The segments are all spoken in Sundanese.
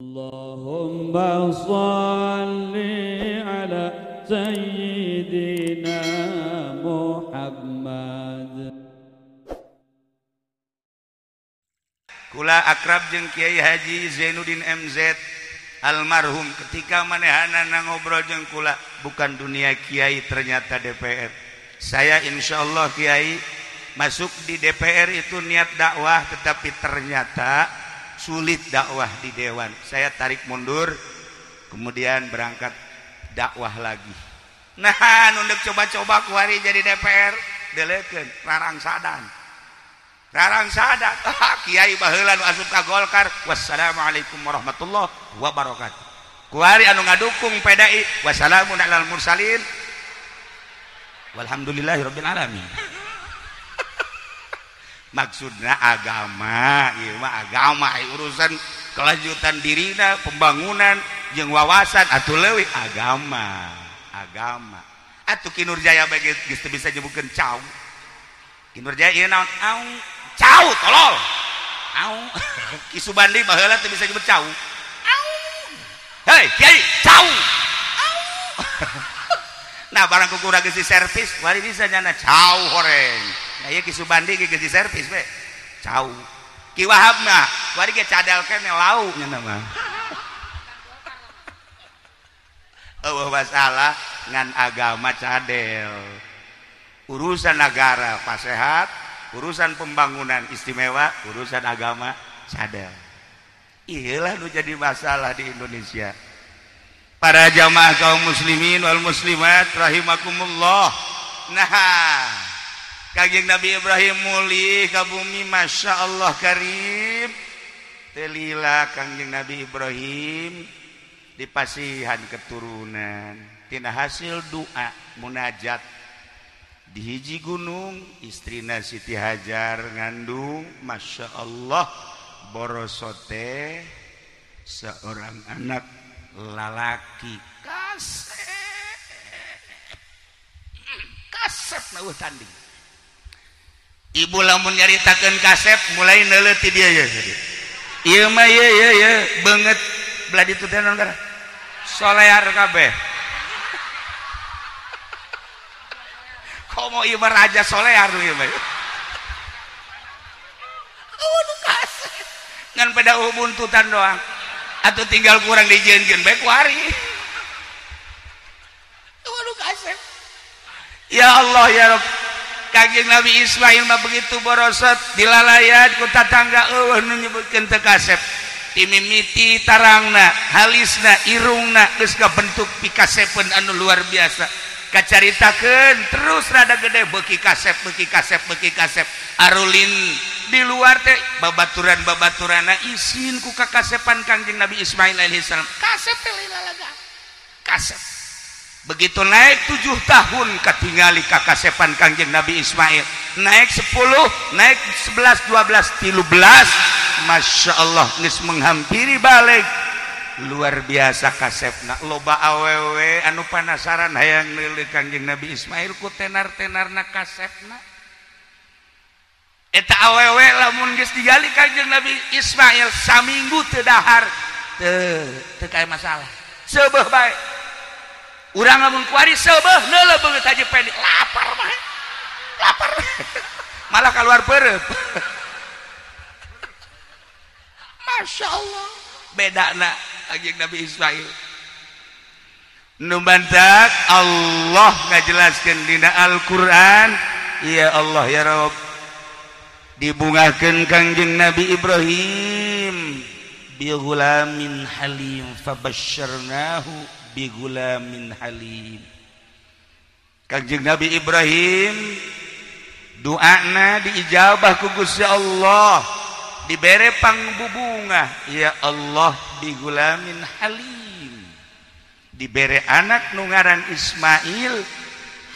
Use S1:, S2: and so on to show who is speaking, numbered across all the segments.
S1: Allahumma shalli ala sayyidina Muhammad.
S2: Kula akrab jeung Kiai Haji Zainuddin MZ almarhum ketika manehanana ngobrol jeung kula, bukan dunia kiai ternyata DPR. Saya insya Allah kiai masuk di DPR itu niat dakwah, tetapi ternyata sulit dakwah di dewan. Saya tarik mundur, kemudian berangkat dakwah lagi. Nah, nunduk coba-coba kuari jadi DPR, delekeun rarangsadan. Rarangsadan. Kiai baheula nu asup ka Golkar. Wassalamualaikum warahmatullahi wabarakatuh. Kuari anu ngadukung PDI, wassalamun alal mursalin. Walhamdulillahirabbil alamin. Maksudna agama, ieu mah agama, urusan kelanjutan dirina, pembangunan jeung wawasan atuh leuwih agama, agama. Atuh Ki Nurjaya bae geus teu bisa nyebutkeun cau. Ki Nurjaya ieu naon? Au, cau tolol. Au. Ki Subandi baheula teu bisa nyebut cau. Au. Hei, kiai, cau. Au. Nah, barang ku kurang geus diservis, wari bisa nyana cau horeng. Nah, ieu Ki Subandi ge geus diservis we. Cau. Ki Wahab mah wari ge cadel keneh lau nya mah. Eueuh masalah ngan agama cadel. Urusan negara pasehat, urusan pembangunan istimewa, urusan agama cadel. Iyalah nu jadi masalah di Indonesia. Para jamaah kaum muslimin wal muslimat rahimakumullah. Nah, Kangjeng Nabi Ibrahim mulih ka bumi, Masya Allah karim. Telila Kangjeng Nabi Ibrahim dipasihan keturunan tina hasil doa munajat di hiji gunung, istrina Siti Hajar ngandung, Masya Allah borosote seorang anak lalaki kasep kasep na tanding. Ibu lamun nyaritakeun kasep mulai neuleuh ti dieu ye. Ieu mah ye ye ye beungeut belah ditu teh naon kana? Solear kabeh. Komo ieu mah raja solear ieu mah. Aduh kasep. Ngan pada buntutan doang. Atuh tinggal kurang dijieunkeun bae kuari. Aduh kasep. Ya Allah ya Rabb. Kangjeng Nabi Ismail mah begitu borosot dilalayat ku tatangga eueuh nu nyebutkeun teu kasep. Timimiti tarangna, halisna, irungna geus kabentuk pikasepeun anu luar biasa. Kacaritakeun terus rada gede beuki kasep, beuki kasep, beuki kasep. Arulin di luar teh babaturan-babaturanna isin ku kakasepan Kangjeng Nabi Ismail alaihi salam. Kasep teh lalaga. Kasep. Begitu naik 7 tahun katingali kakasepan Kangjeng Nabi Ismail. Naik 10, naik 11, 12, 13. Masya Allah geus menghampiri balik. Luar biasa kasepna. Loba awewe anu panasaran hayang neuleuh Kangjeng Nabi Ismail ku tenar-tenarna kasepna. Eta awewe lamun geus digali Kangjeng Nabi Ismail saminggu teu dahar teu teu kaya masalah. Seubeuh bae. Urang lamun kuari seubeuh neuleuh beungeut Haji Pendi lapar mah. Lapar. Malah keluar pereup. Masya Allah. Bedana Kangjeng Nabi Ismail. Nu bantak Allah ngajelaskeun dina Al-Qur'an, ya Allah ya Rabb. Dibungahkeun Kangjeng Nabi Ibrahim bi ghulamin halim fabasyarnahu bi ghulamin halim. Kangjeng Nabi Ibrahim doana diijabah ku Gusti Allah, dibere pangbubungah ya Allah bi ghulamin halim. Dibere anak nu ngaran Ismail.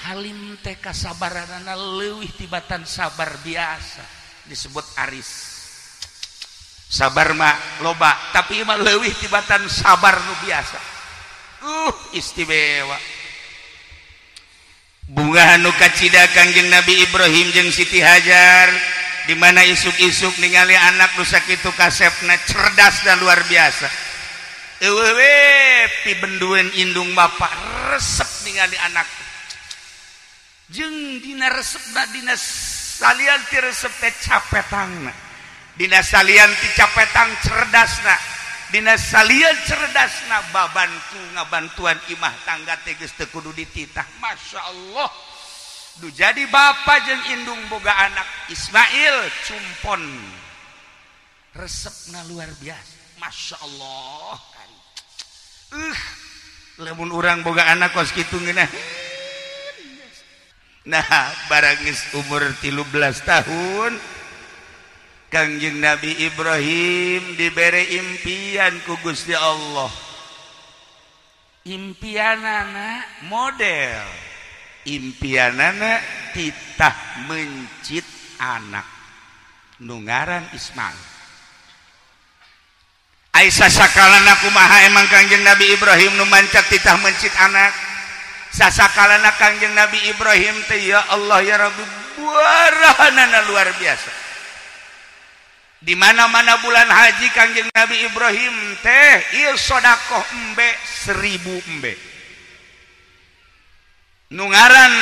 S2: Halim teh kasabaranana leuwih tibatan sabar biasa, disebut aris. Sabar mah loba, tapi mah leuwih tibatan sabar nu biasa. Istimewa. Bunga anu kacida Kangjeng Nabi Ibrahim jeung Siti Hajar, di mana isuk-isuk ningali anak nu sakitu kasepna cerdas dan luar biasa. Eueuh we pibendueun indung bapak resep ningali anak. Jeung dina resepna dina salian ti resep teh capetangna. Dina salian ti capetang cerdasna. Dina salian cerdasna babantu ngabantuan imah tangga teh geus teu kudu dititah. Masya Allah. Du jadi bapak jeung indung boga anak Ismail cumpon. Resepna luar biasa. Masya Allah. Lamun urang boga anak kos kitu ngeunah. Nah, barang geus umur 13 tahun Kangjeng Nabi Ibrahim dibere impian ku Gusti Allah. Impianana model. Impianana titah mencit anak nu ngaran Ismail. Aisyah sakalana kumaha emang Kangjeng Nabi Ibrahim nu mancak titah mencit anak. Sasakalana Kangjeng Nabi Ibrahim teh ya Allah ya Rabbi barahanana luar biasa. Di mana-mana bulan haji Kangjeng Nabi Ibrahim teh ieu sedekah embe 1000 embe. Nu ngaran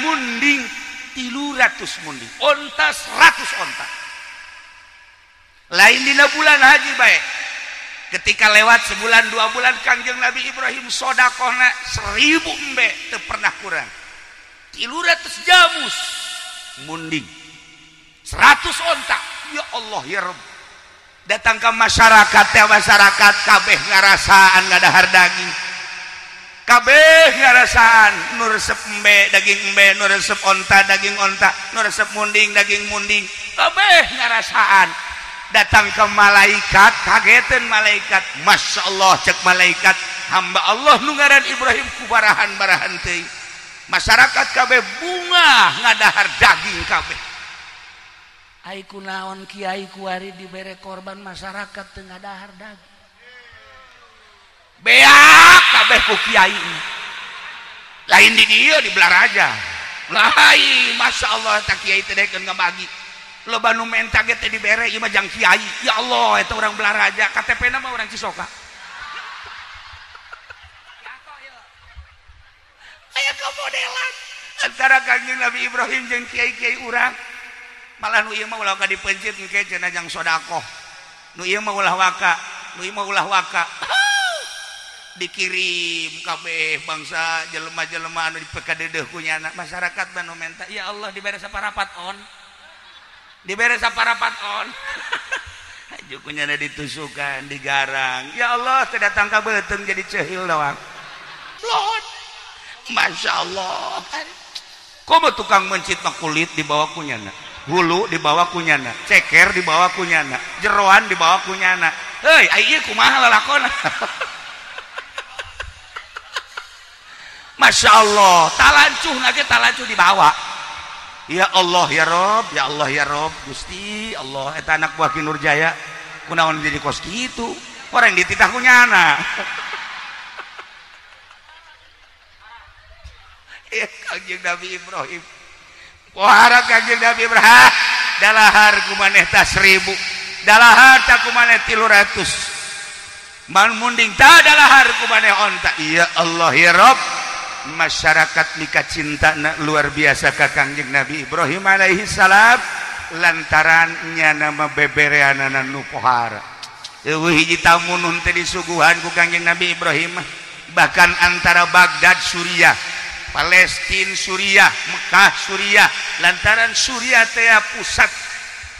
S2: munding 300 munding, onta 100 onta. Lain dina bulan haji bae. Ketika lewat sebulan 2 bulan Kangjeng Nabi Ibrahim sodakohna 1000 embe teu pernah kurang. 300 jamus munding, 100 onta. Ya Allah ya Rabb. Datang ke masyarakat teh masyarakat kabeh ngarasaan ngadahar daging. Kabeh ngarasaan nu resep embe daging embe, nu resep onta daging onta, nu resep munding daging munding. Kabeh ngarasaan. Datang ke malaikat, kagetan malaikat. Masya Allah cek malaikat, hamba Allah nu ngaran Ibrahim kubarahan-barahan teuing. Masyarakat kabeh bunga ngadahar daging kabeh. Ai kunaon kiai kuari dibere korban masyarakat teu ngadahar daging. Beak kabeh ku kiai. Lain di dieu di Belaraja. Lain Masya Allah tak kiai teh dekeun ngabagi. Loba nu menta ge teh dibere ieu mah jang kiai. Ya Allah eta urang Belaraja, KTP-na mah urang Cisoka. Aya kamodelan antara Kangjeng Nabi Ibrahim jeung kiai-kiai urang. Malah nu ieu mah ulah ka dipencit engke cenah jang sedekah. Nu ieu mah ulah waka, nu ieu mah ulah waka. Dikirim kabeh bangsa jelema-jelema anu dipekadeudeeh ku nyana masyarakat mah nu menta, ya Allah dibere saparapat on. Dibere saparapat on. Haju ku nyana ditusukan, digarang. Ya Allah teu datang ka beuteung jadi ceuhil doang. Lohon. Masya Allah. Komo tukang mencit mah kulit dibawa ku nyana, hulu dibawa ku nyana, ceker dibawa ku nyana, jeroan dibawa ku nyana. Heuy, ai ieu kumaha lalakona? Masya Allah, talancuh nage talancuh dibawa. Ya Allah ya Rob, ya Allah ya Rob, Gusti Allah eta anak buah Ki Nurjaya kunaon jadi kos kitu? Orang dititah ku nyana. Ya Kangjeng Nabi Ibrahim. Pohara Kangjeng Nabi Ibrahim, dalahar ku maneh ta 1000, dalahar ta ku maneh 300. Man munding ta dalahar ku maneh onta. Ya Allah ya Rob. Masyarakat mika cinta luar biasa ka Kangjeng Nabi Ibrahim alaihi salam lantaran nyana mah bebereanana nu pohara. Eueuh hiji tamu nu teu disuguhan ku Kangjeng Nabi Ibrahim, bahkan antara Baghdad Suriah, Palestina Suriah, Mekah Suriah, lantaran Suriah teh pusat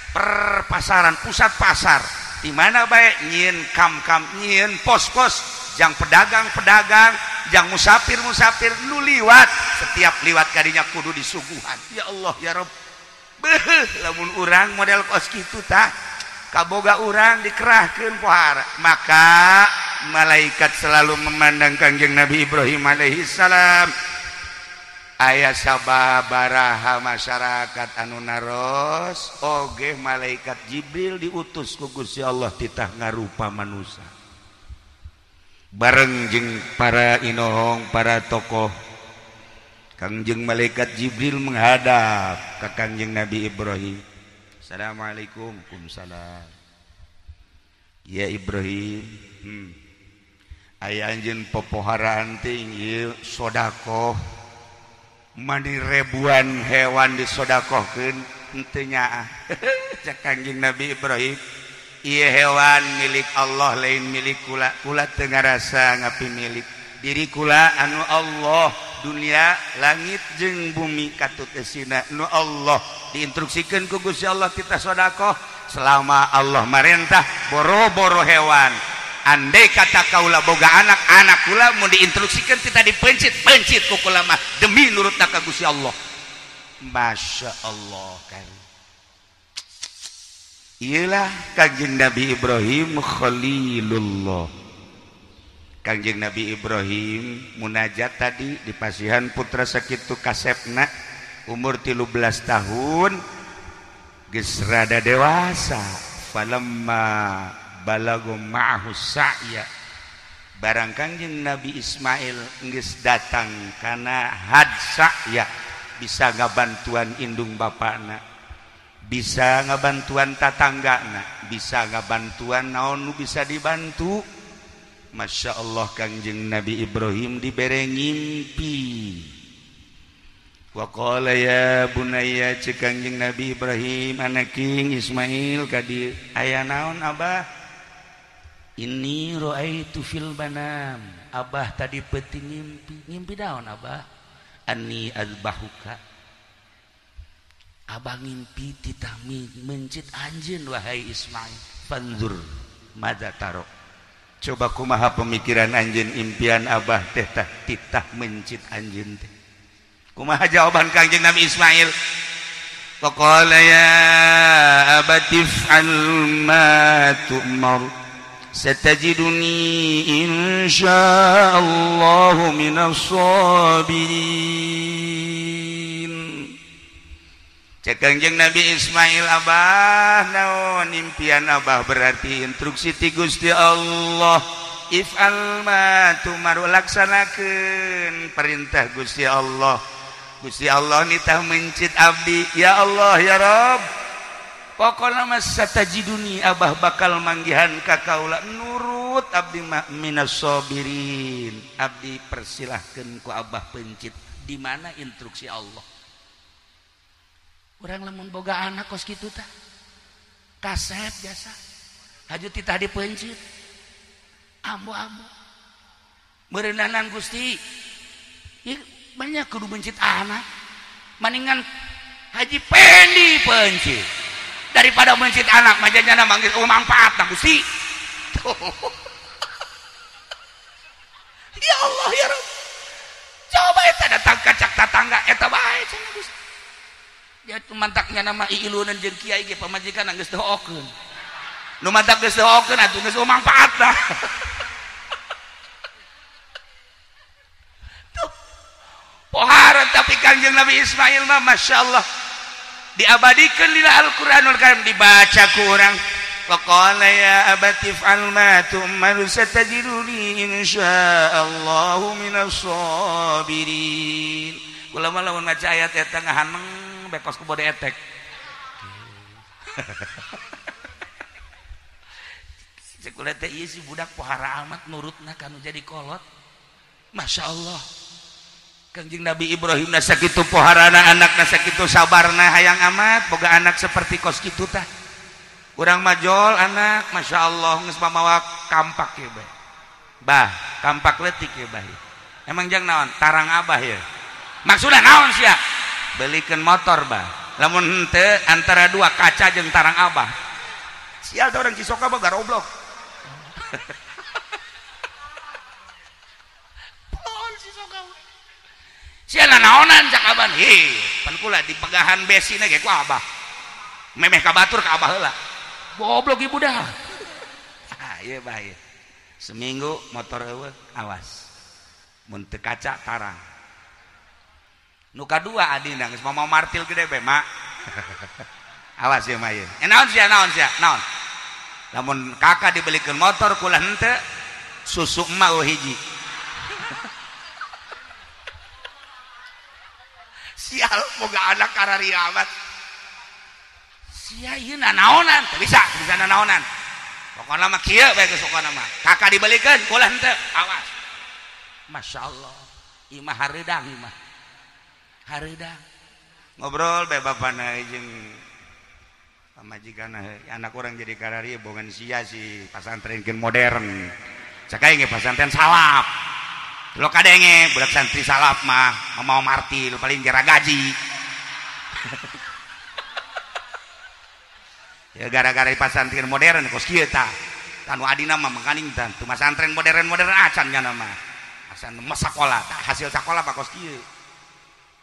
S2: perpasaran, pusat pasar. Di mana bae nyieun kam-kam, nyieun pos-pos jang pedagang-pedagang, jang musafir-musafir nu liwat, setiap liwat kadinya kudu disuguhan. Ya Allah ya Rabb. Beuh, lamun urang model kos kitu tah, kaboga urang dikerahkeun pohara. Maka malaikat selalu memandang Kangjeng Nabi Ibrahim alaihi salam. Aya sababaraha masyarakat anu naros, oge malaikat Jibril diutus ku Gusti Allah titah ngarupa manusia. Bareng jeung para inohong, para tokoh, Kangjeng malaikat Jibril menghadap ka Kangjeng Nabi Ibrahim. Assalamualaikum. Waalaikumsalam. Ya Ibrahim, Aya anjeun popoharaan teh ieu sedekah mani ribuan hewan disodakohkeun henteu nyaah. Cek Kangjeng Nabi Ibrahim, ieu hewan milik Allah lain milik kula. Kula teu ngarasa ngapi milik diri kula anu Allah, dunia langit jeung bumi katut esina nu Allah. Diinstruksikeun ku Gusti Allah kita sedekah selama Allah marentah boro-boro hewan. Andai kata kaula boga anak, anak kula mau diinstruksikan kita dipencit-pencit ku kula mah demi nurut ka Gusti Allah. Masya Allah kan. Iyalah Kangjeng Nabi Ibrahim Khalilullah. Kangjeng Nabi Ibrahim munajat tadi di pasihan putra sakitu kasepna umur 13 tahun geus rada dewasa. Falamma balagu ma'ahu sa'ya, barang Kangjeng Nabi Ismail geus datang kana had sa'ya, bisa ngabantuan indung bapakna, bisa ngabantuan tatanggana, bisa ngabantuan naon nu bisa dibantu. Masya Allah Kangjeng Nabi Ibrahim dibere ngimpi. Wa qala ya bunayya, ceuk Kangjeng Nabi Ibrahim anaking Ismail ka dieu, aya naon abah? Inni ra'aitu fil manam, abah tadi peuting ngimpi. Ngimpi naon abah? Anni azbahuka, abah ngimpi titah mencit anjeun wahai Ismail. Fanzur madza taro, coba kumaha pemikiran anjeun, impian abah teh tah titah mencit anjeun teh. Kumaha jawaban Kangjeng Nabi Ismail? Faqala ya abati if'al ma tu'mar satajiduni insyaallah minas sabirin. Cek Kangjeng Nabi Ismail, abah naon impian abah? Berarti instruksi ti Gusti Allah, if'al ma tumar, laksanakeun perintah Gusti Allah. Gusti Allah nitah mencit abdi, ya Allah ya Rabb. Pokokna mah satajiduni, abah bakal manggihan ka kaula nurut abdi mah minas sabirin. Abdi persilahkeun ku abah pencit. Di mana instruksi Allah? Urang lamun boga anak kos kitu tah kasep jasa haju titah dipencit ambo-ambo meureunanan Gusti. Ieu banyak kudu mencit anak, maningan Haji Pendi pencit daripada mencit anak majanya manggil oh manfaat nah Gusti. Ya Allah ya Rabb, coba eta datang ka cak tatangga eta bae cenah Gusti. Dia mantaknya nama iilunan jeung kiai ge pamajikan geus doakeun. Nu mantak geus doakeun atuh geus manfaat tah. Tuh. Pohara tapi Kangjeng Nabi Ismail mah Masya Allah diabadikeun dina Al-Qur'anul Karim, dibaca ku urang. Faqala ya abati if'al ma tu'mar satajiduni insyaallahu minas sabirin. Kula mah lamun maca ayat eta ngahaneng bekos ku bode etek. Cek kula teh ieu si budak pohara amat nurutna kanu jadi kolot. Masya Allah. Kangjeng Nabi Ibrahim na sakitu poharana anakna sakitu sabarna, hayang amat boga anak seperti kos kitu tah. Urang majol anak Masya Allah geus mamawa kampak ye bae. Bah, kampak leutik ye bah. Emang jang naon? Tarang abah ye. Maksudna naon sia? Belikeun motor bah. Lamun henteu antara dua kaca jeung tarang abah. Sial teh urang Cisoka mah garoblok. Pohon Cisoka. Sia nanaonan cak abah. Hei, pan kula dipegahan besina ge ku abah. Memeh ka batur ka abah heula. Goblok ibu dah. Ah, ieu bah ieu. Seminggu motor eueuh awas. Mun teu kaca tarang. Nu kadua adina geus mau martil gede be mak. Awas ieu mah ieu. Naon sia naon sia naon. Lamun kakak dibelikeun motor kula henteu susu emak eueuh hiji. Sial boga anak kararieu amat. Sia ieu nanaonan teu bisa, bisa nanaonan. Pokona mah kieu bae geus pokona mah. Kakak dibelikeun kula henteu. Awas. Masya Allah. Ieu mah hareudang ieu mah. Hareudang. Ngobrol bae bapana jeung pamajikan anak orang jadi karari bongan sia si pasantrenkeun modern. Cek aing ge pasantren salaf. Lo kadenge budak santri salaf mah mau martil paling jera gaji. Ya gara-gara pasantren modern kos kieu tah. Tanu adina mah makaning tah teu masantren modern-modern acan nya mah. Acan mah sakola tah hasil sakola mah kos kieu.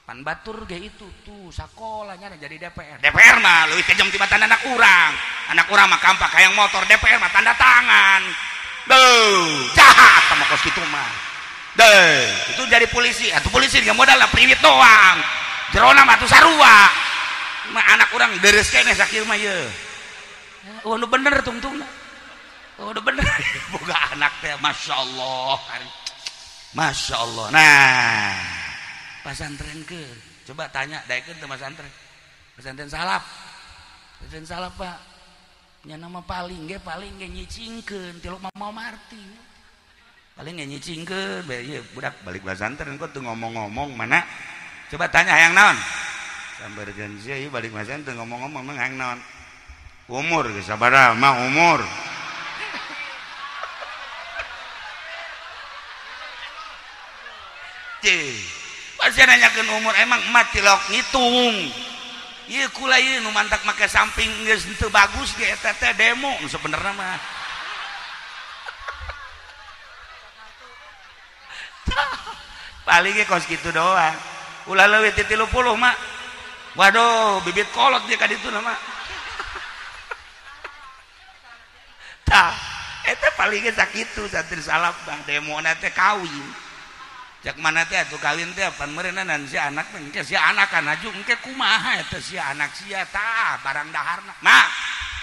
S2: Pan batur ge itu tuh sakolanya jadi DPR. DPR mah leuwih kejam tibatan anak urang. Anak urang mah kampak hayang motor, DPR mah tanda tangan. Duh, jahat sama kos kitu mah. Deh, itu jadi polisi. Atuh polisi ge modalna priwit doang. Jerona mah atuh sarua. Mah anak urang deres keneh sakieu mah ye. Oh, nu bener tungtungna. Oh, nu bener. Boga anak teh masyaallah. Masyaallah. Nah, pasantren ke. Coba tanya daekeun teu pasantren. Pasantren salaf. Pasantren salaf, Pak. Nya nama paling ge nyicingkeun tilok mau marti. Paling ge nyicingkeun bae ieu budak balik pasantren kok teu ngomong-ngomong mana. Coba tanya hayang naon? Sambarkeun sia ieu balik pasantren teu ngomong-ngomong mah hayang naon? Umur geus sabaraha mah umur. Cih, pasti nanyakeun umur emang emak tilok ngitung. Ieu kula ieu nu mantak make samping geus teu bagus ge eta teh demo nu sebenarna mah. Paling ge kos kitu doang. Ulah leuwih ti 30 mah. Waduh, bibit kolot dia ka ditu mah. Tah, eta paling ge sakitu santri salaf mah demona teh kawin. Cak mana teh atuh kawin teh pan meureunna si anak teh engke si anak kan aju engke kumaha eta si anak sia tah barang daharna. Mah,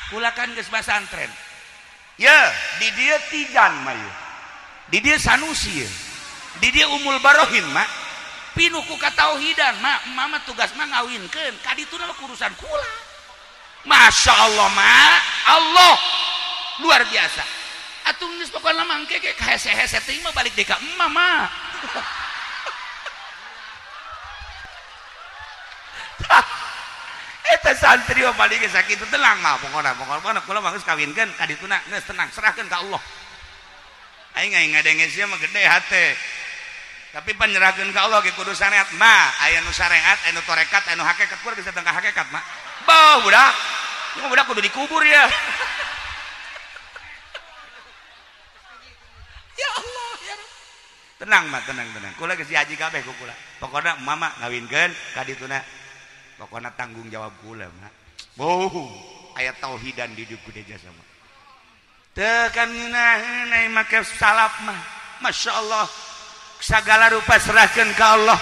S2: kula kan geus pasantren. Ye, di dieu Tijan mah ye. Di dieu Sanusi ye. Di dieu Umul Barohin mah. Pinuh ku katauhidan mah, mama tugas mah ngawinkeun. Ka dituna mah urusan kula. Masya Allah mah, Allah luar biasa. Atuh geus pokona mah engke ge hese-hese teuing mah balik deui ka emak mah. Eta santri mah paling geus sakitu tenang mah pokona pokona kula mah geus kawinkeun ka dituna geus tenang serahkeun ka Allah. Aing aing ngadenge sia mah gede hate. Tapi panyerahkeun ka Allah ge kudu syariat mah, aya nu syariat, aya nu tarekat, aya nu hakikat, kudu geus datang ka hakikat mah. Beuh budak. Ieu budak kudu dikubur ya. Ya Allah ya Rabb. Tenang mah, tenang tenang. Kula geus diaji kabeh ku kula. Pokona mama ngawinkeun ka dituna. Pokona tanggung jawab kula mah. Beuh, aya tauhidan di dieu kudu jasa mah. Teu kan ngeunaheun ai make salaf mah. Masyaallah. Segala rupa serahkeun ka Allah.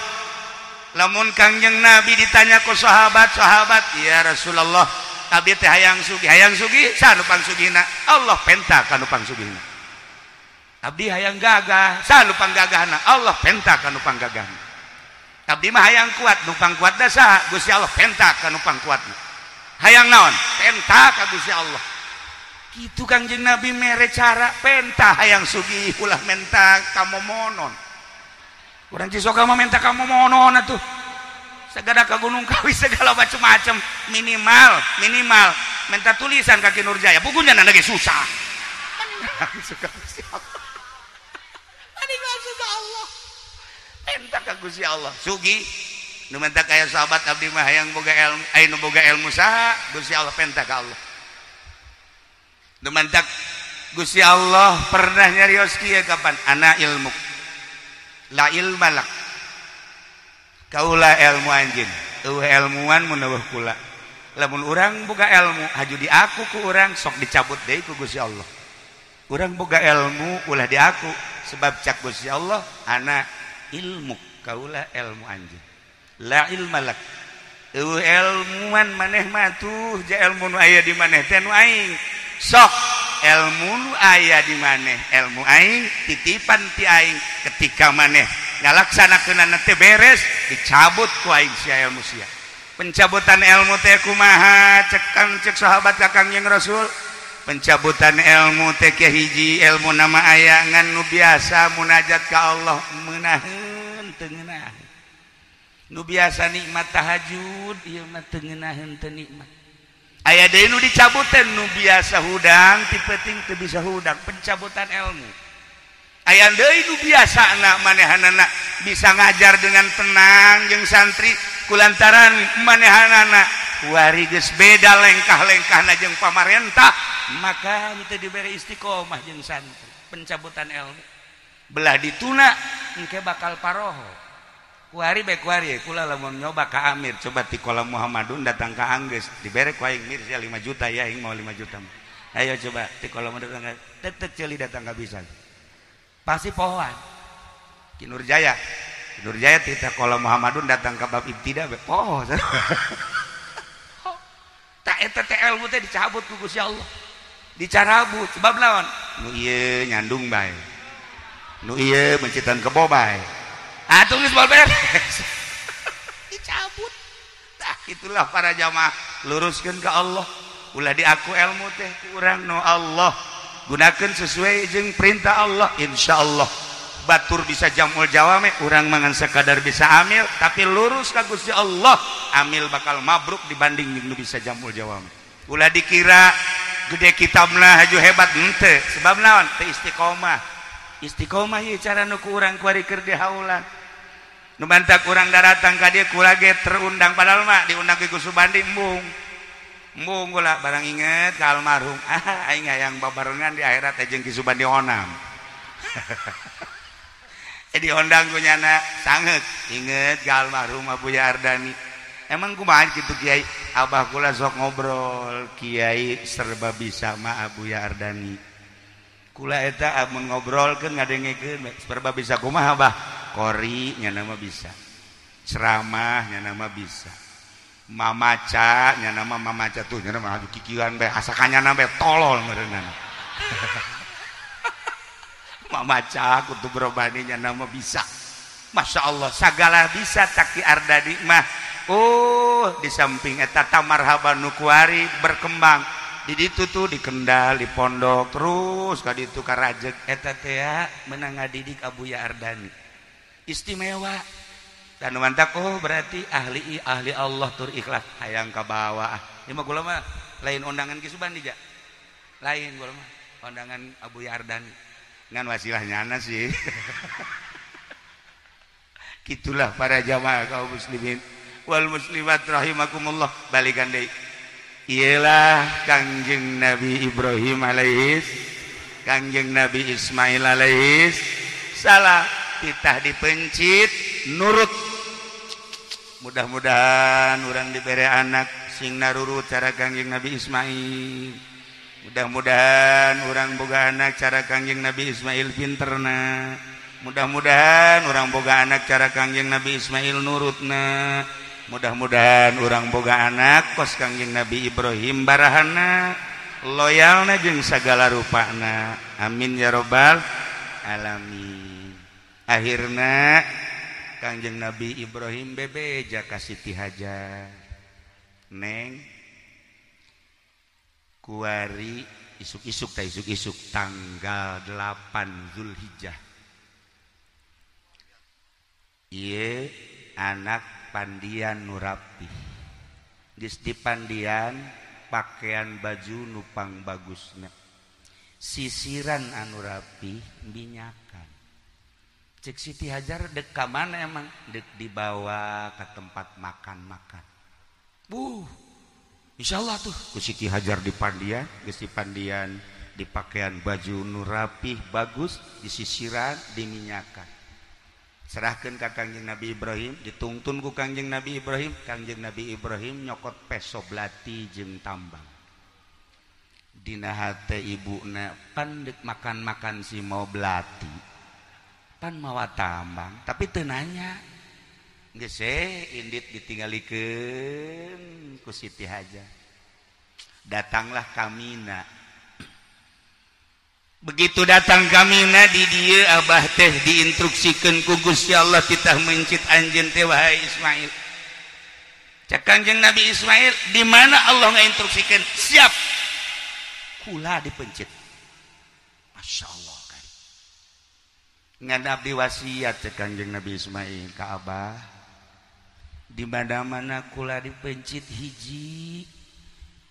S2: Lamun Kangjeng Nabi ditanya ku sahabat-sahabat, "Ya Rasulullah, abdi teh hayang sugih saha nu pangsugihna?" Allah penta ka nu pangsugihna. Abdi hayang gagah, saha nu panggagahna? Allah penta ka nu panggagahna. Abdi mah hayang kuat, nu pangkuatna saha? Gusti Allah penta ka nu pangkuatna. Hayang naon? Penta ka Gusti Allah. Kitu Kangjeng Nabi mere cara penta hayang sugih ulah menta kamomonon. Urang Cisoka mah menta kamomonon atuh. Segala ka Gunung Kawi segala macam-macam minimal minimal menta tulisan ka Ki Nurjaya. Bukunya na ge susah. Suka Gusti Allah. Ani suka Allah. Penta ka Gusti Allah. Sugih nu menta kaya sahabat abdi mah hayang boga ilmu, aya nu boga ilmu saha? Gusti Allah penta ka Allah. Nu mantak Gusti Allah pernah nyarios kieu kapan? Ana ilmu. La ilma lak. Kaula ilmu anjeun. Eueuh ilmuan mun eueuh kula. Lamun urang boga ilmu haju diaku ku urang sok dicabut deui ku Gusti Allah. Urang boga ilmu ulah diaku sebab cak Gusti Allah ana ilmu kaula ilmu anjeun. La ilma lak. Eueuh ilmuan maneh mah tuh ja ilmu nu aya di maneh teh nu aing. Sok ilmu nu aya di maneh ilmu aing titipan ti aing ketika maneh ngalaksanakeunana teh beres dicabut ku aing sia ilmu sia. Pencabutan ilmu teh kumaha cek kang cek sahabat ka Kangjeng Rasul Pencabutan ilmu teh hiji ilmu nama aya ngan nu biasa munajat ka Allah meunaheun teu ngeunaheun. Nu biasa nikmat tahajud ieu mah teu ngeunaheun teu nikmat. Aya deui nu dicabutan nu biasa hudang ti peuting teu bisa hudang, pencabutan ilmu. Aya deui nu biasana manehanana bisa ngajar dengan tenang jeung santri kulantaran manehanana kuari geus beda lengkah-lengkahna jeung pamarentah maka teu dibere istiqomah jeung santri, pencabutan ilmu. Belah dituna engke bakal paroho. Kuari bae kuari kula lamun nyoba ka Amir coba ti kolam Muhammadun datang ka Anggeus dibere ku aing Mir sia 5 juta ya aing mau 5 juta. Ayo coba ti kolam datang ka tetek ceuli datang ka bisa. Pasti pohoan. Ki Nurjaya. Ki Nurjaya ti kolam Muhammadun datang ka bab ibtida bae poho. Tak eta teh ilmu teh dicabut ku Gusti Allah. Dicarabut sebab naon? Nu ieu nyandung bae. Nu ieu mencitan kebo bae. Atuh geus moal beres. Dicabut. Tah itulah para jamaah, luruskeun ka Allah. Ulah diaku ilmu teh ku urang nu Allah. Gunakeun sesuai jeung perintah Allah, insyaallah batur bisa jamul jawame, urang mangan sekadar bisa amil tapi lurus ka Gusti Allah, amil bakal mabruk dibanding jeung nu bisa jamul jawame. Ulah dikira gede kitabna haju hebat henteu, sebab naon? Teu istiqomah. Istiqomah ieu cara nu ku urang kuari keur dihaulan. Nu bantak urang daratang ka dieu kula ge terundang padahal mah diundang ke Gus Subandi embung. Embung kula barang inget ka almarhum. Ah aing hayang babarengan di akhirat jeung Ki Subandi onam. Diondang ku nyana sanget inget ka almarhum Abuya Ardani. Emang kumaha kitu Kiai? Abah kula sok ngobrol, Kiai serba bisa mah Abuya Ardani. Kula eta amun ngobrolkeun ngadengekeun serba bisa kumaha Abah? Kori nyana mah bisa. Ceramah nyana mah bisa. Mamaca nyana mah mamaca tuh nyana mah aju kikieuan bae asa ka nyana bae tolol meureunana. Mamaca kutub robani nyana mah bisa. Masya Allah sagala bisa Taki Ardani mah. Oh di samping eta tamarhaban nu kuari berkembang di ditu tuh di Kendal di pondok terus ka ditu ka Rajeg eta teh menang ngadidik Abuya Ardani istimewa dan mantak oh berarti ahli ahli Allah tur ikhlas hayang ka bawah. Ieu mah kula mah lain undangan Ki Subandi ja lain kula mah undangan Abuya Ardani ngan wasilah nyana sih. Gitulah para jamaah kaum muslimin wal muslimat rahimakumullah. Balikan deui iyalah Kangjeng Nabi Ibrahim alaihis, Kangjeng Nabi Ismail alaihis salam, titah dipencit nurut. Mudah-mudahan urang dibere anak sing narurut cara Kangjeng Nabi Ismail. Mudah-mudahan urang boga anak cara Kangjeng Nabi Ismail pinterna. Mudah-mudahan urang boga anak cara Kangjeng Nabi Ismail nurutna. Mudah-mudahan urang boga anak kos Kangjeng Nabi Ibrahim barahana loyalna jeung sagala rupana. Amin ya robbal alamin. Akhirna Kangjeng Nabi Ibrahim bebeja ka Siti Hajar, neng kuari isuk-isuk ta isuk-isuk tanggal 8 Zulhijjah ieu anak pandian nu rapih geus dipandian pakaian baju nupang bagusna sisiran anu rapih minyakan. Cek Siti Hajar dek ka mana emang? Dek dibawa ke tempat makan-makan. Insyaallah tuh ku Siti Hajar dipandian, geus dipandian dipakaian baju nu rapih bagus, disisiran, diminyakan. Serahkan ka Kangjeng Nabi Ibrahim, ditungtun ku Kangjeng Nabi Ibrahim. Kangjeng Nabi Ibrahim nyokot peso belati jeung tambang. Dina hate ibuna pan dek makan-makan si mau belati, pan mawa tambang, tapi teu nanya. Geus indit ditinggalikeun ku Siti Hajar. Datanglah Kamina. Begitu datang Kamina di dieu abah teh diinstruksikeun ku Gusti Allah titah mencit anjeun teh wahai Ismail. Cek Kangjeng Nabi Ismail, di mana Allah ngainstruksikeun? Siap. Kula dipencit. Masya Allah kan. Ngan abdi wasiat cek Kangjeng Nabi Ismail ka abah. Di mana-mana kula dipencit hiji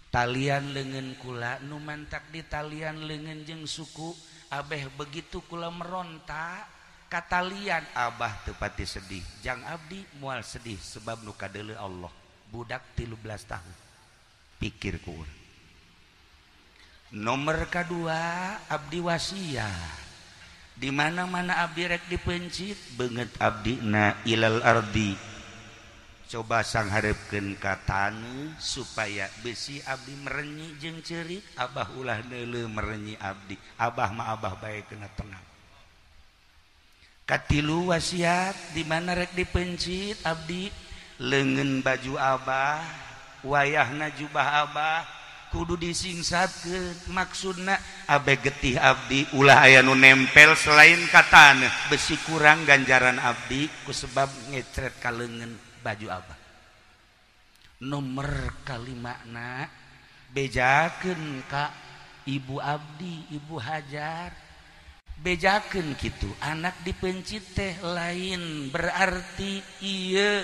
S2: talian leungeun kula nu mantak di talian leungeun jeung suku abeh begitu kula meronta katalian abah teu pati sedih jang abdi moal sedih sebab nu kadeuleu Allah budak 13 tahun pikir ku urang. Nomor kedua abdi wasiat di mana-mana abdi rek dipencit beungeut abdi na ilal ardi coba sangharepkeun ka taneuh supaya besi abdi merenyi jeung ceurik abah ulah neuleuh merenyi abdi abah mah abah bae kena tenang. Katilu wasiat di mana rek dipencit abdi leungeun baju abah wayahna jubah abah kudu disingsatkeun maksudna abe getih abdi ulah aya nu nempel selain ka taneuh besi kurang ganjaran abdi ku sebab ngecret ka leungeun baju abah. Nomor kalimana bejakeun ka ibu abdi ibu Hajar bejakeun kitu anak dipencit teh lain berarti ieu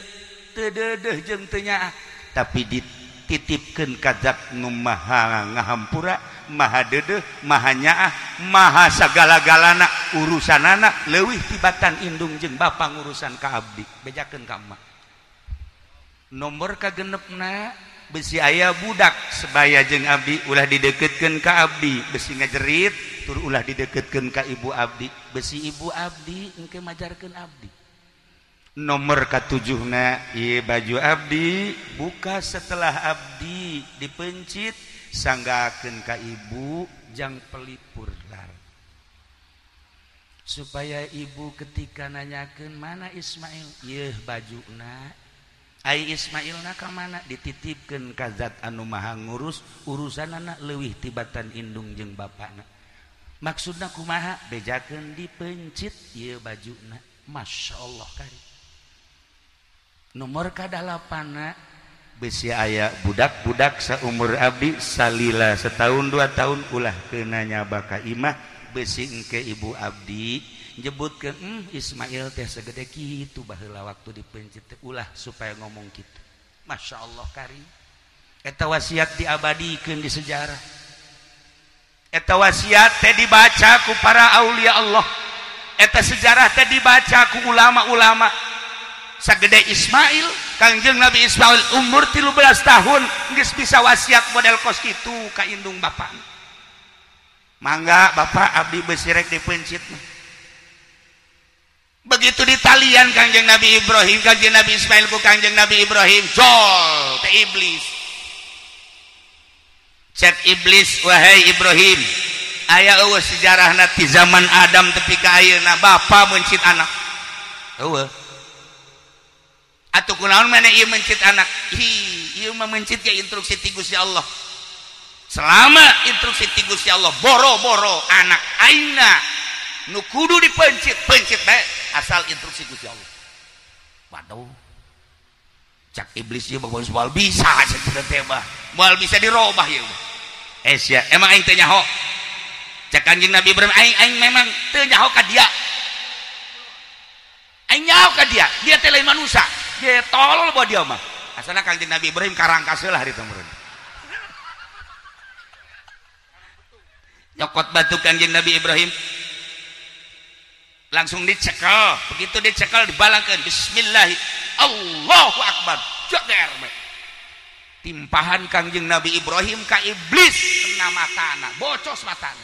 S2: teu deudeuh jeung teu nyaah tapi dititipkeun ka zat nu maha ngahampura maha deudeuh maha nyaah maha sagala-galana urusanana leuwih tibatan indung jeung bapa ngurusan ka abdi bejakeun ka emak. Nomor kagenepna besi aya budak sebaya jeung abdi ulah dideketkeun ka abdi besi ngajerit tur ulah dideketkeun ka ibu abdi besi ibu abdi engke majarkeun abdi. Nomor katujuhna ieu baju abdi buka setelah abdi dipencit sanggakeun ka ibu jang pelipur lar supaya ibu ketika nanyakeun mana Ismail ieu bajuna ai Ismailna ka mana dititipkeun ka zat anu maha ngurus urusanana leuwih tibatan indung jeung bapana. Maksudna kumaha bejakeun dipencit ieu bajuna. Masya Allah kari. Nomor kadalapana besi aya budak-budak saumur abdi salila setahun 2 tahun ulah keuna nyaba ka imah besi engke ibu abdi nyebutkeun Ismail teh segede kitu baheula waktu dipencit teh ulah supaya ngomong kitu. Masya Allah kari. Eta wasiat diabadikeun di sejarah. Eta wasiat teh dibaca ku para aulia Allah. Eta sejarah teh dibaca ku ulama-ulama. Sagede Ismail, Kangjeng Nabi Ismail umur 13 tahun geus bisa wasiat model kos kitu ka indung bapak. Mangga bapak abdi besi rek dipencit mah. Begitu ditalian Kangjeng Nabi Ibrahim, Kangjeng Nabi Ismail ku Kangjeng Nabi Ibrahim, jol teh iblis. Cek iblis, wahai Ibrahim, aya eueuh sejarahna ti zaman Adam tepi ka ayeuna bapa mencit anak. Eueuh. Atuh kunaon maneh ieu mencit anak? Hi, ieu mah mencit ge instruksi ti Gusti Allah. Selama instruksi ti Gusti Allah boro-boro anak aingna nu kudu dipencit, pencit bae asal instruksi Gusti Allah. Waduh. Cak iblis ieu mah moal bisa cenah teh mah. Moal bisa dirobah ieu mah. Eh sia, emang aing teu nyaho. Cak Kanjeng Nabi Ibrahim aing memang teu nyaho ka dia. Aing nyaho ka dia, dia teh lain manusia. Dia tolol bawa dia mah. Asalna Kanjeng Nabi Ibrahim karangkas heula harita meureun. Nyokot batu Kanjeng Nabi Ibrahim langsung dicekel, begitu dicekel dibalangkeun bismillah Allahu akbar. Jeger timpahan Kangjeng Nabi Ibrahim ka iblis kena matana, bocos matana.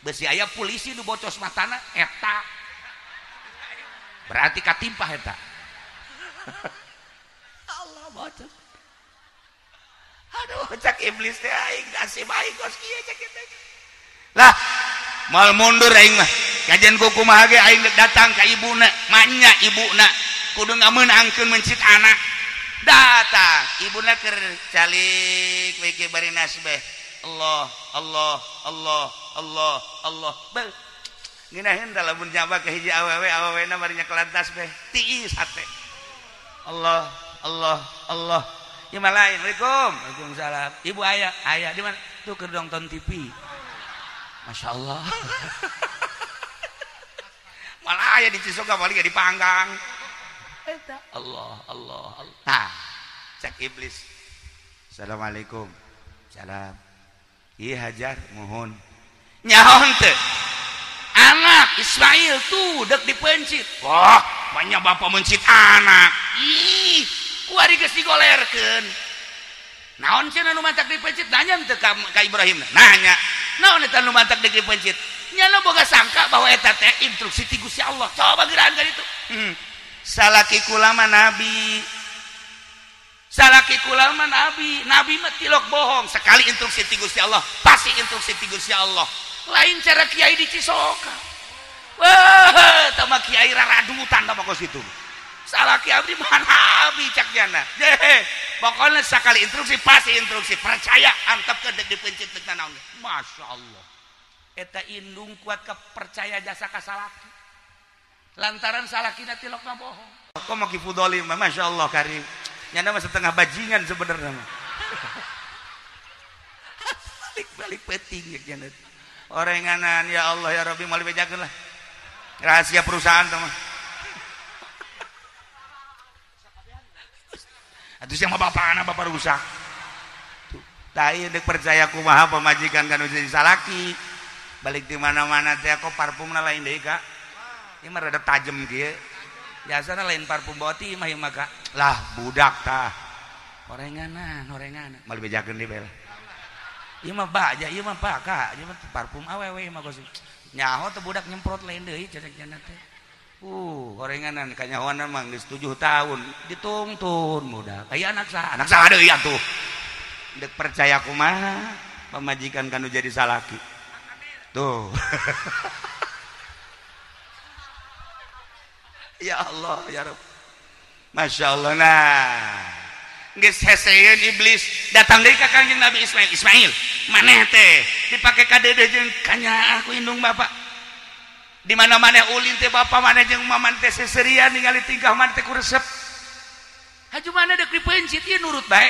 S2: Besi aya polisi nu bocos matana eta. Berarti katimpah eta. Allah bocos. Aduh cak iblis teh aing nasib aing kos kieu cak eta. Lah moal mundur aing mah. Kajian ku kumaha ge aing datang ka ibuna, manya ibuna kudu ngameunangkeun mencit anak. Datang ibuna keur calik we ke bari nasbeh. Allah Allah Allah Allah Allah. Beuh. Ngeunaheun da lamun nyaba ka hiji awewe awewena bari nyekelan tasbeh. Tiis hate. Allah Allah Allah. Ieu mah lain. Waalaikum. Waalaikumsalam. Ibu aya, aya di mana? Tuh keur nonton TV. Masya Allah. Malah aya di Cisoka paling ge dipanggang. Eta Allah Allah Allah. Tah, cek iblis. Assalamualaikum. Salam. Ieu Hajar mohon. Nyaho teu? Anak Ismail tuh dek dipencit. Wah, banyak bapak mencit anak. Ih, kuari geus digolerkeun. Naon cenah nu mantak dipencit? Nanya teu ka Ibrahim. Nanya. Naon eta nu mantak dipencit? Nyana boga sangka bahwa eta teh instruksi ti Gusti Allah. Coba gerakan ka ditu. Salaki kula mah nabi. Salaki kula mah nabi. Nabi mah tilok bohong. Sekali instruksi ti Gusti Allah, pasti instruksi ti Gusti Allah. Lain cara kiai di Cisoka. Wah, tama kiai raradutan tama kos kitu. Salaki abdi mah nabi cak nyana. Pokoknya sekali instruksi pasti instruksi. Percaya antepkeun deuk dipencit deuk nanaon. Masya Allah. Eta indung kuat kepercaya jasa ka salaki. Lantaran salakina tilokna bohong. Kok mau kifudoli mah Masya Allah karim. Nyana mah setengah bajingan sebenarnya mah. Balik-balik peting ya nyana. Orenganan ya Allah ya Rabbi moal bejakeun lah. Rahasia perusahaan teh mah. Atuh sia mah bapana bapak rusak. Tuh, tai deuk percaya kumaha pamajikan kan jadi salaki. Balik di mana-mana teh kok parfumna lain deui Kak. Ieu mah rada tajem kieu. Biasana lain parfum boti mah ieu mah Kak. Lah budak tah. Orenganan, orenganan. Moal bejakeun deui bae lah. Ieu mah baja, ieu mah pak Kak, ieu mah parfum awewe mah kos. Nyaho teh budak nyemprot lain deui cenah teh. Orenganan kanyahoana mah geus 7 tahun ditungtun budak. Aya anak saha deui atuh. Deuk percaya kumaha pamajikan kanu jadi salaki. Tuh. Ya Allah ya Rabb. Masya Allah. Nah, geus heseun iblis datang deui ka Kangjeng Nabi Ismail. Ismail, maneh teh dipake kadeudeung jeung kanyaah ku indung bapak. Di mana maneh ulin teh bapak maneh jeung maman teh seserian ningali tingkah maneh teh ku resep. Haju maneh deuk dipencit ieu nurut bae.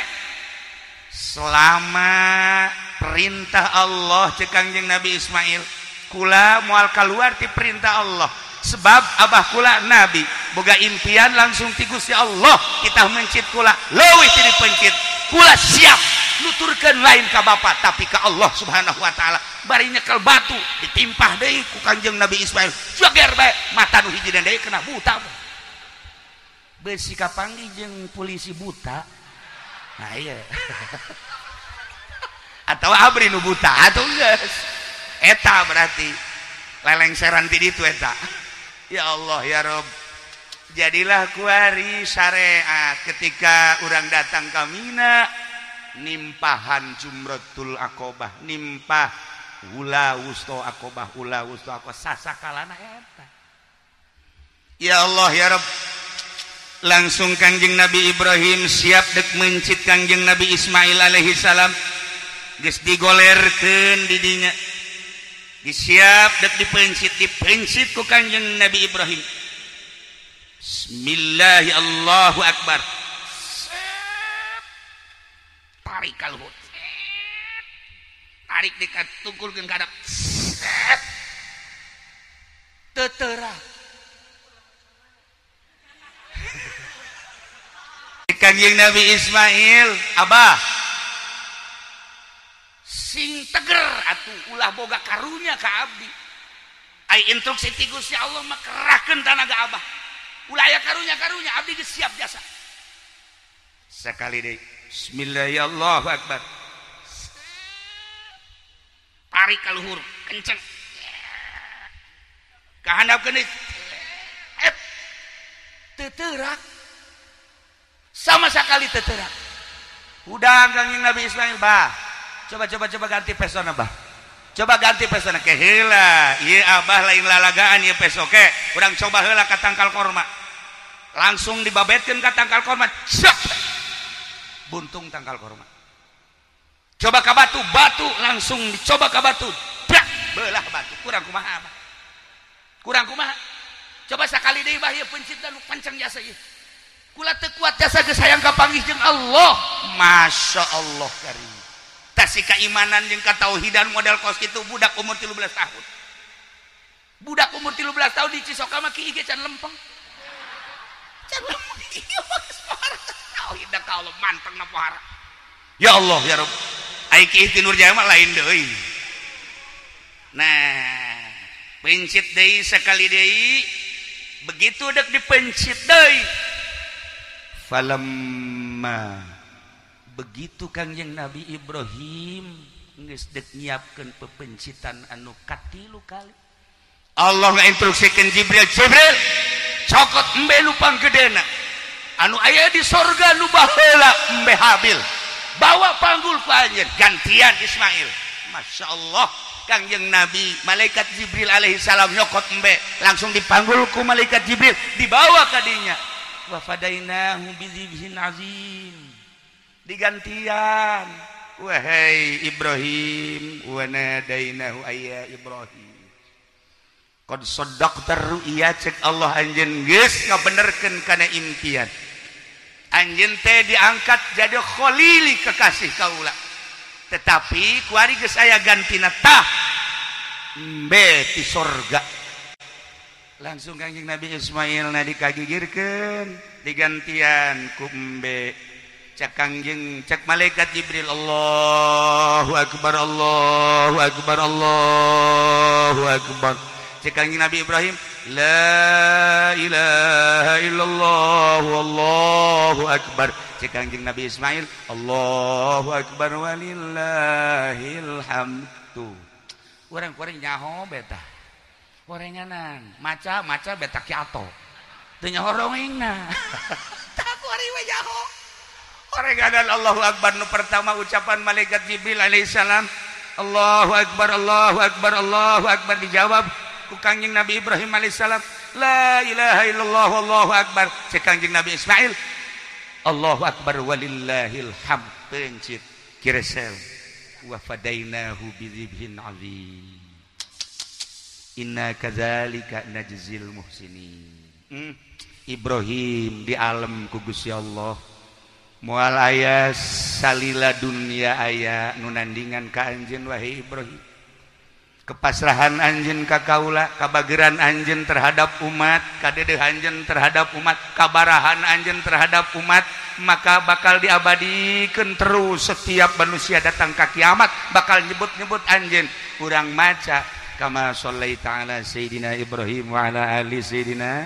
S2: Selama perintah Allah cek Kangjeng Nabi Ismail, kula moal kaluar ti perintah Allah. Sebab abah kula nabi boga impian langsung ti Gusti Allah, kita mencit kula leuwih ti dipencit. Kula siap nuturkeun lain ka bapa tapi ka Allah Subhanahu wa taala. Bari nyekel batu ditimpah deui ku Kangjeng Nabi Ismail. Joger bae mata nu hiji deui kena buta. Beusi kapanggih jeung polisi buta. Nah iya. Atau abri nu buta atuh geus. Eta berarti lelengseran ti ditu eta. Ya Allah ya Rob. Jadilah kuari syariat ketika orang datang ke Mina nimpahan jumratul akobah, nimpah ula wusto akobah, ula wusto akobah sasakalana eta. Ya Allah ya Rob. Langsung Kangjeng Nabi Ibrahim siap dek mencit Kangjeng Nabi Ismail alaihi salam. Geus digolerkeun di dinya. Disiap dek dipencit, dipencit ku Kangjeng Nabi Ibrahim. Bismillah Allahu Akbar. Tarik kaluhur. Tarik dekat tungkulkeun ka hadap. Tetera. Kangjeng Nabi Ismail, abah sing teger atuh ulah boga karunya ka abdi. Ai instruksi ti Gusti Allah mah kerahkeun tanaga abah. Ulah aya karunya-karunya abdi geus siap jasa. Sekali deui. Bismillahirrahmanirrahim. Akbar. Tarik ka luhur, kenceng. Ka handapkeun deui. Teu sama sekali teterak. Udah Kangjeng Nabi Ismail bah. Coba ganti pesona bah. Coba ganti pesona ke heula. Ieu abah lain lalagaan ieu peso ke. Urang coba heula ka tangkal korma. Langsung dibabetkeun ka tangkal korma. Cek. Buntung tangkal korma. Coba ka batu, batu langsung dicoba ka batu. Brak, belah batu. Kurang kumaha abah? Kurang kumaha? Coba sakali deui bah ieu pencitna nu pancang jasa ieu. Kula teu kuat jasa geus hayang kapanggih jeung Allah. Masya Allah karim. Tas Dikasih keimanan jeung katauhidan model kos kitu budak umur 13 tahun. Budak umur 13 tahun di Cisoka mah kieu ge can lempeng. Can lempeng ieu mah geus pohara. Tauhid ka Allah mantengna pohara. Ya Allah ya Rabb. Ai Ki Ihti Nurjaya mah lain deui. Nah, pencit deui sekali deui, begitu dek dipencit deui. Falamma begitu Kangjeng Nabi Ibrahim geus dek nyiapkeun pepencitan anu katilu kali. Allah ngainstruksikeun Jibril, Jibril cokot embe nu panggedena anu aya di sorga nu baheula embe Habil, bawa panggul ku anjeun gantian Ismail. Masya Allah, Kangjeng Nabi malaikat Jibril alaihi salam nyokot embe langsung dipanggul ku malaikat Jibril, dibawa ka dinya. Wa fadainahu bizibhin azim, digantian. Wahai Ibrahim, wa nadainahu ayya Ibrahim qad saddaqta ru'ya, cek Allah anjeun geus ngabenerkeun kana impian anjeun teh diangkat jadi khalili kekasih kaula, tetapi kuari geus aya gantina tah embe ti sorga. Langsung Kangjeng Nabi Ismail na dikagigirkeun digantian ku embe. Cek Kangjeng, cek malaikat Jibril, Allahu akbar, Allahu akbar, Allahu akbar. Cek Kangjeng Nabi Ibrahim, la ilaha illallah wallahu akbar. Cek Kangjeng Nabi Ismail, Allahu akbar walillahil hamdu. Urang-urang nyaho beta. Orenganan, maca-maca beta kiato. Teu nyaho rongengna. Tah kuari we nyaho. Orenganan Allahu akbar nu pertama ucapan malaikat Jibril alaihissalam, Allahu akbar, Allahu akbar, Allahu akbar, dijawab ku Kangjeng Nabi Ibrahim alaihissalam, la ilaha illallah wallahu akbar. Cek Kangjeng Nabi Ismail, Allahu akbar walillahil hamd. Pencit kiresel wa fadainahu bidzibhin azim. Inna kadzalika najzil muhsinin. Ibrahim di alam ku Gusti Allah moal aya salila dunya aya nu nandingan ka anjeun wahai Ibrahim. Kepasrahan anjeun ka kaula, kabageran anjeun terhadap umat, kadedeh anjeun terhadap umat, kabarahan anjeun terhadap umat, maka bakal diabadikeun terus setiap manusia datang ka kiamat bakal nyebut-nyebut anjeun. Urang maca kama shallaita ala sayidina Ibrahim wa ala ali sayidina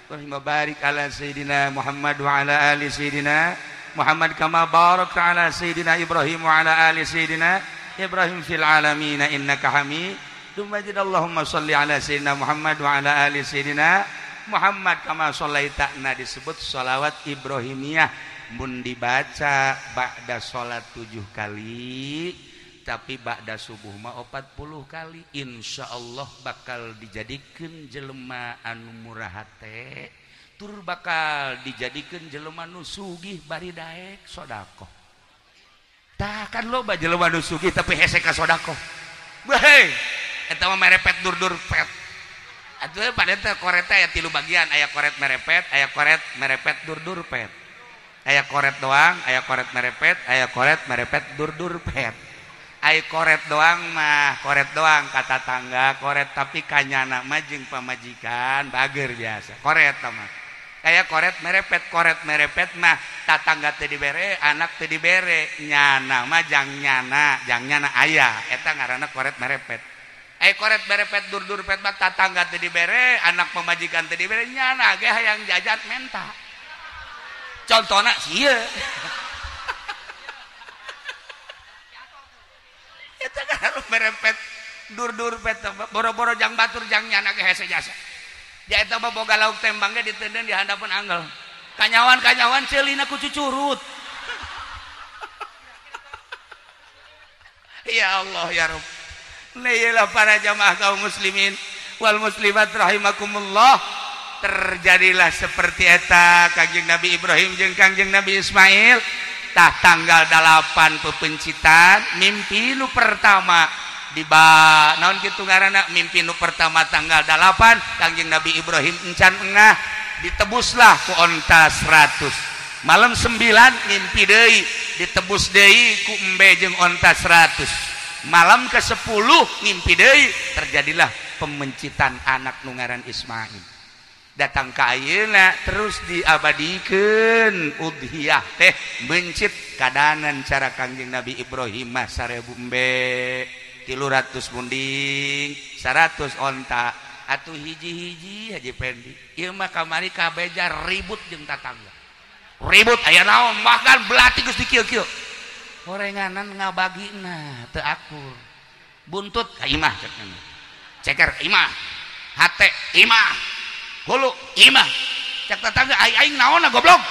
S2: Ibrahim wa barik ala sayidina Muhammad wa ala ali sayidina Muhammad kama barakta ala sayidina Ibrahim wa ala ali sayidina Ibrahim fil alamin innaka Hamidum Majid. Allahumma shalli ala sayidina Muhammad wa ala ali sayidina Muhammad kama shallaita. Nah, disebut sholawat Ibrahimiyah mun dibaca ba'da sholat 7 kali, tapi ba'da subuh mah 40 kali, insyaallah bakal dijadikeun jelema anu murah hate, tur bakal dijadikeun jelema nu sugih bari daek sedekah. Tah kan loba jelema nu sugih tapi hese ka sedekah. Weh, eta mah merepet dur-dur pet. Atuh pada teh koret aya 3 bagian, aya koret merepet, aya koret merepet dur-dur pet. Aya koret doang, aya koret merepet, aya koret merepet dur-dur pet. Ai koret doang mah, koret doang kata tangga, koret tapi kanyana mah jeung pamajikan bager biasa. Koret mah. Kayak koret merepet mah tatangga teu dibere, anak teu dibere, nyana mah jang nyana aya, eta ngaranna koret merepet. Ai koret merepet dur-dur pet mah tatangga teu dibere, anak pamajikan teu dibere, nyana ge hayang jajan menta. Contona sieun. Eta kan merepet dur-dur pet boro-boro jang batur jang nyana ge hese jasa. Dia eta mah boga lauk tembang ge diteuneun di handapeun anggel. Kanyawan-kanyawan ceulina ku cucurut. Ya Allah ya Rabb. Neilah para jamaah kaum muslimin wal muslimat rahimakumullah. Terjadilah seperti eta Kangjeng Nabi Ibrahim jeung Kangjeng Nabi Ismail. Tah tanggal 8 pepencitan mimpi nu pertama di ba naon kitu ngaranna mimpi nu pertama tanggal 8 Kangjeng Nabi Ibrahim encan engah ditebuslah ku onta 100. Malam 9 ngimpi deui ditebus deui ku embe jeung onta 100. Malam ke-10 ngimpi deui terjadilah pemencitan anak nu ngaran Ismail. Datang ka ayeuna terus diabadikeun udhiyah teh mencit kadanan cara Kangjeng Nabi Ibrahim mah 1000 embe 300 munding 100 onta atuh hiji-hiji Haji Pendi ieu mah kamari kabeja ribut jeung tatangga ribut aya naon bahkan belati geus dikieu-kieu horenganan ngabagina teu akur buntut ka imah ceker imah hate imah hulu imah cek tetangga aing aing naonna goblok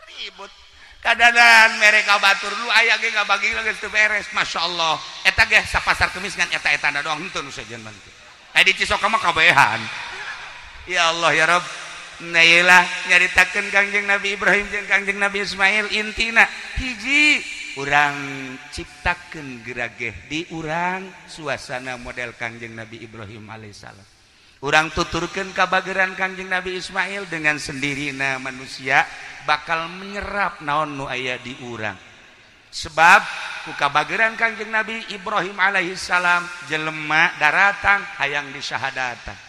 S2: ribut kadanan mereka batur lu aya ge ngabagi geus teu beres masyaallah eta ge sapasar kemis ngan eta-etana doang henteu nu sejen mah aya di Cisoka mah kabehan. Ya Allah ya Rabb. Nah ieu nyaritakeun Kangjeng Nabi Ibrahim jeung Kangjeng Nabi Ismail intina hiji urang ciptakeun gerageh di urang suasana model Kangjeng Nabi Ibrahim alaihissalam. Urang tuturkeun kabageran Kangjeng Nabi Ismail dengan sendirina manusia bakal menyerap naon nu aya di urang. Sebab ku kabageran Kangjeng Nabi Ibrahim alaihissalam jelema daratang hayang disyahadatan.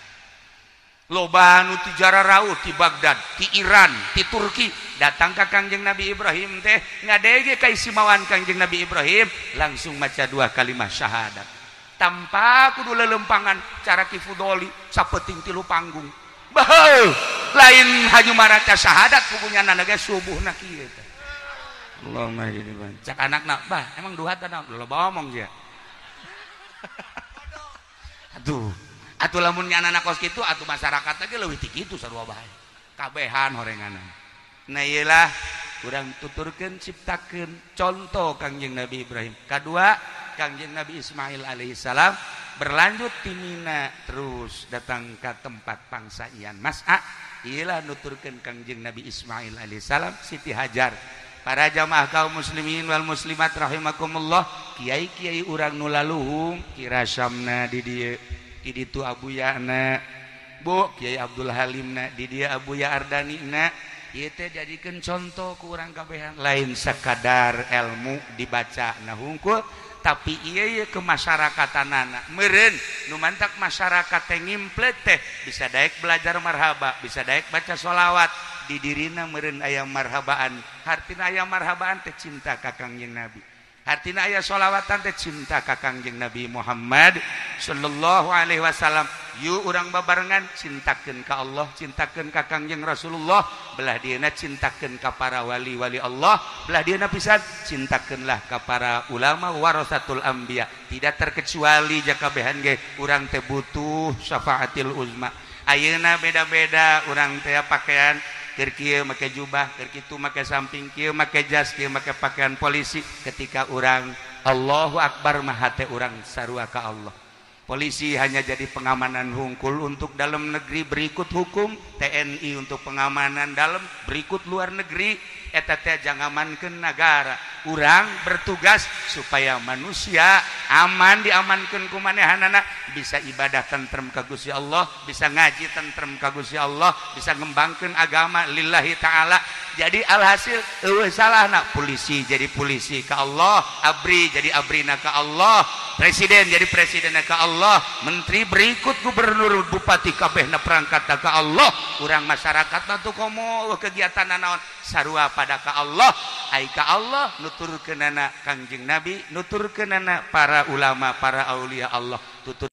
S2: Loba nu ti jararauh ti Baghdad, ti Iran, ti Turki datang ka Kangjeng Nabi Ibrahim teh ngadege kaistimewaan Kangjeng Nabi Ibrahim langsung maca dua kalimat syahadat tanpa kudu lelempangan cara Ki Fudoli sapeting tilu panggung baheu lain haju maraca syahadat pugunya ge subuhna kieu teh Allahumma jadi cak anakna bah emang duhat tah loba omong sia aduh atuh lamun nya anak kos kitu atuh masyarakat ge leuwih ti kitu sarua bae kabehan horenganan. Nah ieu lah urang tuturkeun ciptakeun contoh Kangjeng Nabi Ibrahim. Kadua Kangjeng Nabi Ismail alaihissalam berlanjut ti Mina terus datang ka tempat pangsaian Mas'a ieu lah nuturkeun Kangjeng Nabi Ismail alaihissalam Siti Hajar. Para jamaah kaum muslimin wal muslimat rahimakumullah, kiai-kiai urang nu laluhung kirasamna di dieu di ditu Abuyana Bu Kiai Abdul Halimna di dia Abuya Ardanina ieu teh jadikeun contoh ku urang kabehan lain sakadar ilmu dibaca na hungkul tapi ieu kemasyrakatanana meureun nu mantak masyarakat teh ngimplet teh bisa daek belajar marhaba bisa daek baca sholawat di dirina meureun aya marhabaan hartina aya marhabaan teh cinta ka Kangjeng Nabi hartina aya sholawatan teh cinta ka Kangjeng Nabi Muhammad sallallahu alaihi wasallam. Yuk urang babarengan cintakeun ka Allah, cintakeun ka Kangjeng Rasulullah, belah dieuna cintakeun ka para wali-wali Allah, belah dieuna pisan cintakeunlah ka para ulama warasatul anbiya. Tidak terkecuali jakabehan ge urang teh butuh syafaatil uzma. Ayeuna beda-beda urang teh pakaian keur kieu make jubah, keur kitu make samping, kieu make jas, kieu make pakaian polisi. Ketika urang Allahu Akbar mah hate urang sarua ka Allah. Polisi hanya jadi pengamanan hungkul untuk dalam negeri berikut hukum, TNI untuk pengamanan dalam berikut luar negeri, eta teh jangamankeun nagara. Urang bertugas supaya manusia aman diamankeun ku manehanana, bisa ibadah tentrem ka Gusti Allah, bisa ngaji tentrem ka Gusti Allah, bisa ngembangkeun agama lillahi ta'ala. Jadi alhasil eueuh salahna polisi jadi polisi ka Allah, abri jadi abrina ka Allah, presiden jadi presidenna ka Allah, menteri berikut gubernur bupati kabehna perangkat ka Allah. Urang masyarakat mah tuh komo kegiatan naon sarua pada ka Allah. Ai ka Allah nuturkeunana Kangjeng Nabi, nuturkeunana para ulama, para aulia Allah, tutur